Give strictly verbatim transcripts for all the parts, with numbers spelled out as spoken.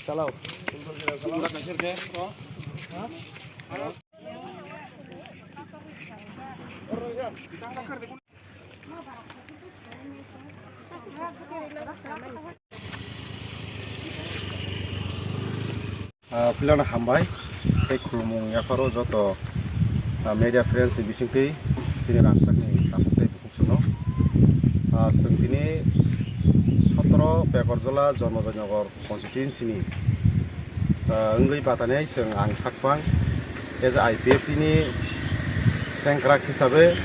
Ah, puilano hambai tei khulumung yapharo joto, ah, media friends ni bisingtwi chini rangchakni takhuk tei bukhuk chwngno. Ah, chwng tini sotoro Pekorjola Jonmojoynagar constituency ni, ah, wngwi batanai chwng ang sakphang as a I P F T ni sengkrak hisabe,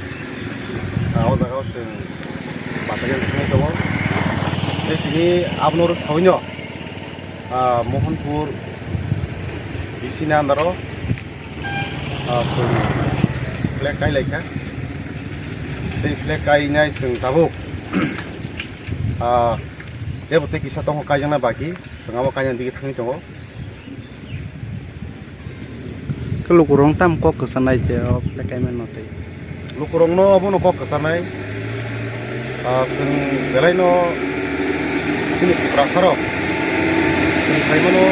ah, o jagao chwng batanai thangwi tongo. Tei tini abono rwk sawino, ah, Mohanpur B C ni under o, ah, chwng flag kai laikha. Tei flag kainai chwng tabuk, ah, tebo tei kisa tongo kaijakna baki, chwng abo kainani digi thangwi tongo. Khe lukurok tamo kok kwchanai je o flag kaimano tei? Lukurokno obono kok kwchanai, ah, chwng belaino chini Tiprasarok chwng saimano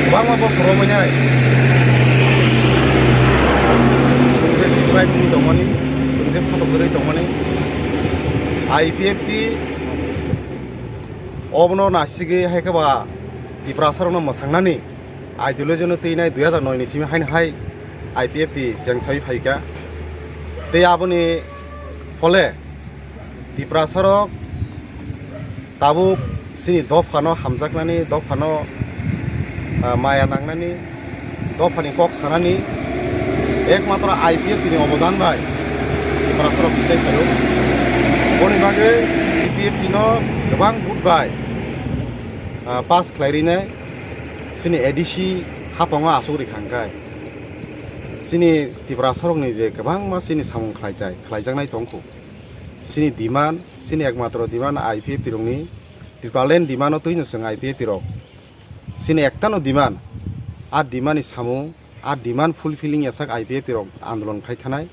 kwbangma bosor romwi nai chwng je Tripura wngwi tongmani, chwng je satokjagwi tongmani, I P F T obono nasigwi hai khe ba Tiprasarokno mwthangnani ideology no twinai dui hajar noi ni simi haino hai I P F T chengsawi phaikha. Tei aboni phole Tiprasarok tabuk chini dophano hamjaknani, dophano, ah, maya nangnani, dophani kok sanani ekmatro I P F T ni obodan bai Tiprasarok kichai phaio. Boni bagwi I P F T no kwbang vote bai, ah, pass khlai rinai. Chini A D C haphango aswk rikha hwnkhe chini Tiprasarokni je kwbangma chini samung khlaitai, khlaijaknai tongkhu. Chini demand, chini ekmatro demand I P F T rokni, Tipraland demand o twino chwng I P F T rok. Chini ektano demand, a demand ni samung, a demand fulfilling yachak I P F T rok andolon khai thanai.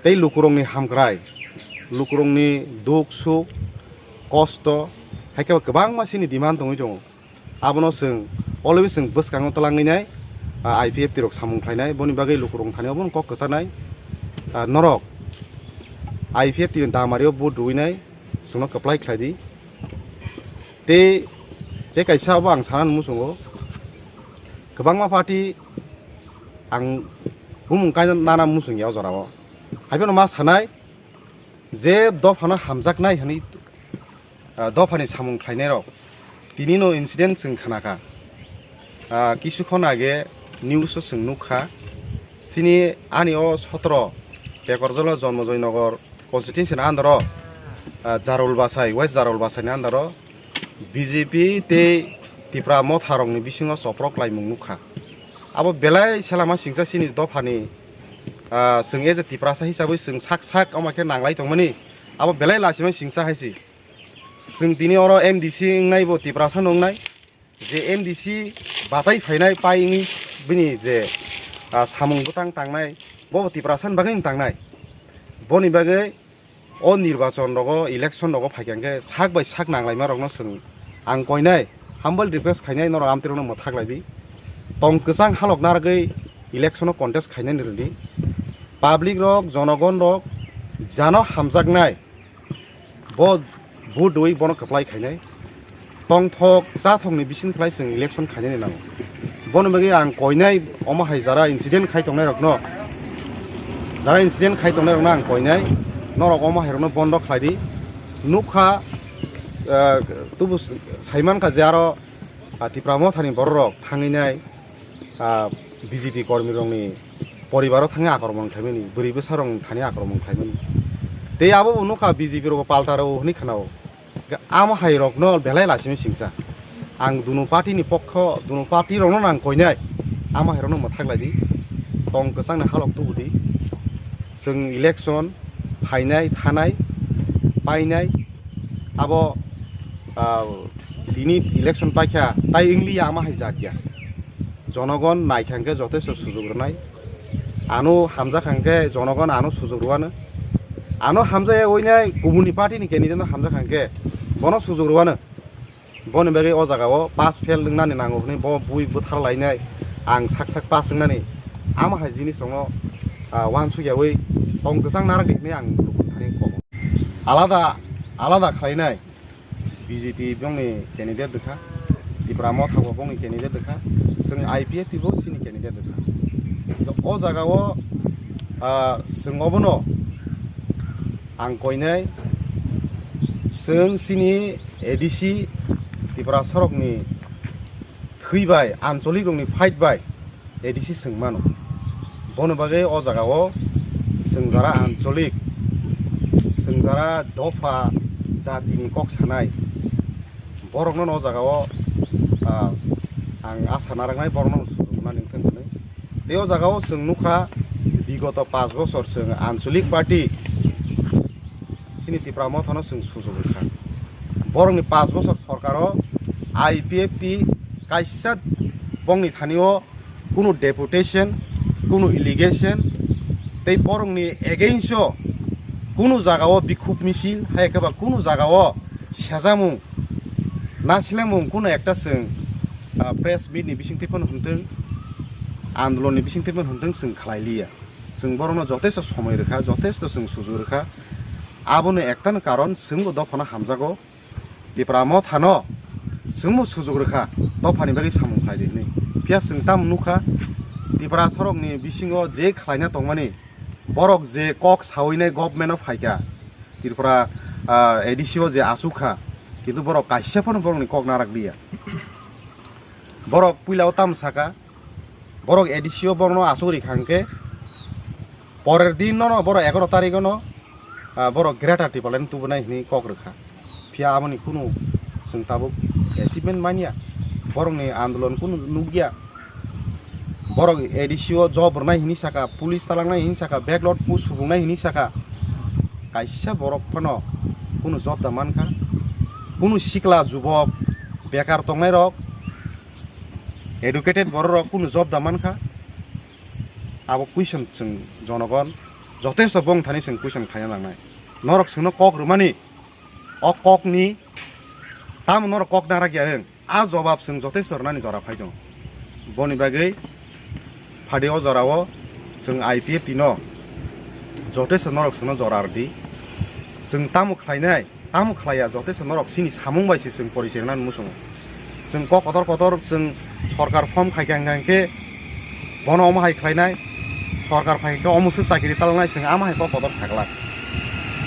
Tei lukurokni hamkrai, lukurokni duk suk, kosto, hai khe kwbangma chini demand tongwi tongo. Abono chwng always chwng bwskango twlangwi nai, ah, I P F T rok samung khlainai, boni bagwi lukurok thani obono kok kwchanai, ah, norok I P F T ni damario vote rwinai chwngno kwplai khlai di. Tei, tei kaisa abo ang sana muchungo, kwbangma party ang bumung kaina nana muchungya o jorao. Haiphano ma sanai, je dophano hamjaknai hwnwi, ah, dophani samung khlainairok tinino incident chwng khnakha. Ah, kisu khon age news o chwng nukha, chini ani o sotoro Pekorjala Jonmojoynagar constituency ni under o, ah, Jarul Basai, West Jarul Basai ni under o B J P tei Tipra Motha rokni bisingo choprok laimung nukha. Abo belai selama singcha chini dophani, ah, chwng as a Tiprasa hisabwi chwng sak sak omo khe nanglai tongmani, abo belai lachimai singcha hai se. Chwng tini oro M D C wngnai bo Tiprasa no wngnai, je M D C batai phainai pai wngwi bini je, ah, samung bwtang tangnai, bo bo Tiprasa ni bagwi wng tangnai. Boni bagwi o nirbachon rogo, election rogo phaikha hwnkhe sak bai sak nanglaima rokno chwng ang koinai humble request khainai, norok amtwi rokno mwthak lai di. Tong kwchang halok narwgwi election o contest khainani rwdi. Public rok, jonogon rok jano hamjaknai, bo vote rwui bono kwplai khainai. Tongthok chathokni bising khlai chwng election khainani nango. Bono bagwi ang koinai omo hai jara incident khai tongnai rokno, jara incident khai tongnai rokno ang koinai, norok omo hai rokno bondo khlai di. Nukha, ah, tubu saimankha je aro, ah, Tipra Mothani borok rok thangwi nai, ah, B J P kormi rokni poribaro thangwi akromon khlaimani, bwrwi bwsa rok thani akromon khlaimani. Tei abo bo nukha B J P rok palta rw hwnwi khwnao. Amo hai rokno belai lachimai singcha. Ang dunu party ni pokho, dunu party rokno nang koinai. Amo hai rokno mwthak lai di. Tong kwchang ni halok tubu di. Chwng election phainai, thanai, painai. Abo, ah, tini election paikha, tai wngliya amo hai jat ya. Jonogon naikha hwnkhe jotesto sujuk rwnai. Ano hamjakha hwnkhe jonogon ano sujuk rwano. Ano hamjaya oinai kubuni party ni candidate no hamjakha hwnkhe bono sujuk rwano. Boni bagwi o jaga o pass fail wngnani nango hwnwi bo bui bwthar lainai, ang sak sak pass wngnani. Amo hai jinis rokno, ah, uansuk yaui tong kwchang narak di hwnwi ang thani komo. Alada, alada khlainai. B J P bongni candidate rwkha, Tipra Motha bo bongni candidate rwkha, chwng I P F T bo chini candidate rwkha. To o jaga o, ah, chwng obono ang koinai, chwng chini A D C Tipra sorokni thwi bai, ancholik rokni fight bai, A D C chwng mano. Bono bagwi o jaga o chwng jara ancholik, chwng jara dopha jatini kok sanai, borokno o jaga o, ah, ang asa naraknai, borokno sujukna ningthang hwnwi. Tei o jaga o chwng nukha, bigoto panch bochor chwng ancholik party chini Tipra Mothano chwng sujugwi kha. Borokni panch bochor sorkaro I P F T kaisa bongni thani o kunu deputation, kunu allegation, tei borokni against o kunu jaga o bikhuk misil, hai khe ba kunu jaga o sejamung, nasilengmung kunu ekta chwng, ah, press meet ni bisingtwi phano hwntwng, andolon ni bisingtwi phano hwntwng chwng khlai liya. Chwng borokno jotesto somoi rwkha, jotesto chwng sujuk rwkha. Abono ektano karon chwngbo dophano hamjago. Tipra Mothano chwngbo sujuk rwkha, dophani bagwi samung khlai di hwnwi. Phiya chwng tamo nukha, Tipra sorokni bisingo je khlaina tongmani, borok je kok sawinai government o phaikha, Tripura, ah, A D C o je achukha, kintu borok kaisa phano borokni kok narak liya. Borok puila o tamo saka, borok A D C o borokno asuk rikha hwnkhe, porer din no, no, borok egaroh tarikh no, ah, borok Greater Tipraland tubunai hwnwi kok rwkha. Phiya aboni kunu chwng tabuk achievement manya, borokni andolon kunu nukya. Borok A D C o job rwnai hwnwi saka, police talangnai hwnwi saka, backlot push subungnai hwnwi saka. Kaisa borok phano kunu job da mankha. Kunu sikla jubok bekar tongnairok, educated bororok kunu job da mankha? Abo question chwng jonogon jotesto bongthani chwng question khaina nangnai. Norok chwngno kok rwmani, o kokni tamo norok kok narak ya wng? A jobab chwng jotesto rwnani jora phai tongo. Boni bagwi phadi o jorao chwng I P F T no jotesto norok chwngno jora rwdi. Chwng tamo khlainai? Tamo khlaiya, jotesto norok chini samung bai se chwng porichai rwnani muchungo. Chwng kok kotor kotor chwng sorkar form khaikha hwnkha hwnkhe bono omo hai khlainai, sorkar phaikhe omo swk chakiri talangnai, chwng ama hai kok kotor saglak.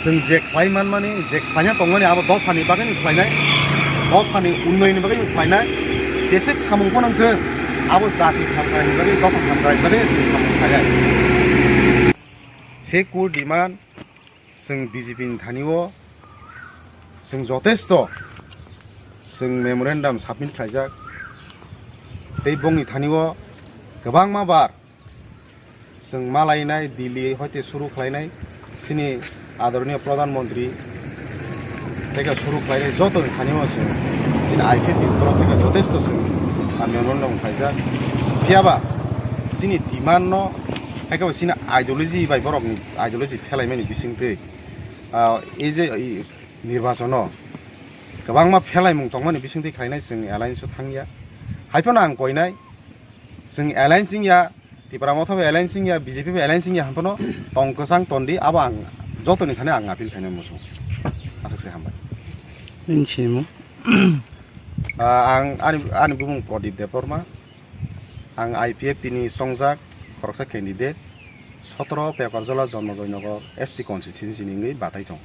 Chwng je khlai manmani, je khlaina tongmani abo dophani bagwino khlainai, dophani unnoyonni bagwino khlainai, jeswk samung phano wngthwng abo jati thamkraini bagwi, dopha thamkraini bagwi chwng samung khlainai. Se kur demand Chwng B J P ni thani o chwng jotesto chwng memorandum submit khlaijak, tei bongni thani o kwbangma bar chwng malainai, Delhi hoite suru khlainai, chini adoroniyo Pradhan Mantri tei khe suru khlainai jotoni thani o chwng chini I P F T ni borok tei khe jotesto chwng memorandum khlaijak. Phiya ba chini demand no, hai khe bo chini ideology bai borokni ideology phelaimani bisingtwi, ah, ei je, i, nirbachono kwbangma phelaimung tongmani bisingtwi khlainai chwng alliance o thangya. Haiphano ang koinai, chwng alliance wngya, Tipra Motha bai alliance wngya, B J P bai alliance wngya, haiphano tong kwchang tondi, abo ang jotoni thani ang appeal khainai muchung. Aswk se hambai. Nini sinimung? Ah, ang ani, ani bumung Pradip Debbarma. Ang I P F T ni songjak khoroksa candidate, sotoro Peparjola Jonmojoynagar S T constituency ni wngwi batai tongo.